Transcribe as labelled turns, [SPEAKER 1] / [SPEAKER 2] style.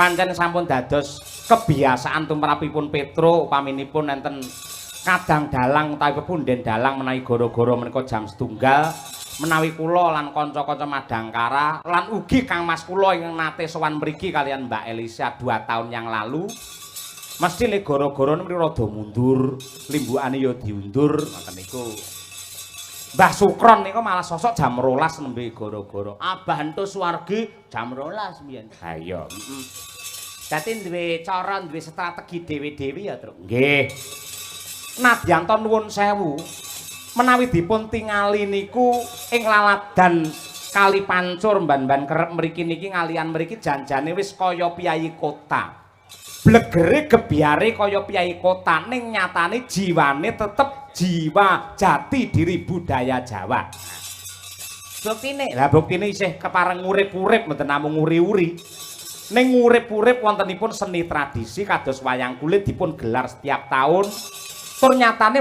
[SPEAKER 1] Pancen sampun dados kebiasaan tumrapipun Petro upaminipun enten kadang dalang utawi pepunden dalang menawi goro-goro menika jam 1.30, menawi kula lan kanca-kanca Madangkara lan ugi Kang Mas kula ingkang nate sowan mriki kalian Mbak Elisa 2 tahun yang lalu, mesti le goro-goro mriki rada mundur, limbukane ya diundur ngoten niku. Mbah Sukron niku malah sosok jam 12 nembe goro-goro.
[SPEAKER 2] Abah Entus Suwargi jam 12 mbiyen.
[SPEAKER 1] Ha iya.
[SPEAKER 2] Heeh. Dadi duwe cara, duwe strategi dhewe-dhewe ya, Truk.
[SPEAKER 1] Nggih. Nadyan to nuwun sewu, menawi dipun tingali niku ing laladan Kali Pancur mban-mban kerep mriki niki ngalian mriki janjane wis kaya piyayi kota. Blegere gebyare kaya piyayi kota, ning nyatane jiwane tetep jiwa jati diri budaya Jawa.
[SPEAKER 2] Buktine?
[SPEAKER 1] Lah, buktine isih kepareng urip-urip, mboten namung uri-uri. Ning urip-urip wontenipun seni tradisi kados wayang kulit dipun gelar setiap tahun. Tur nyatane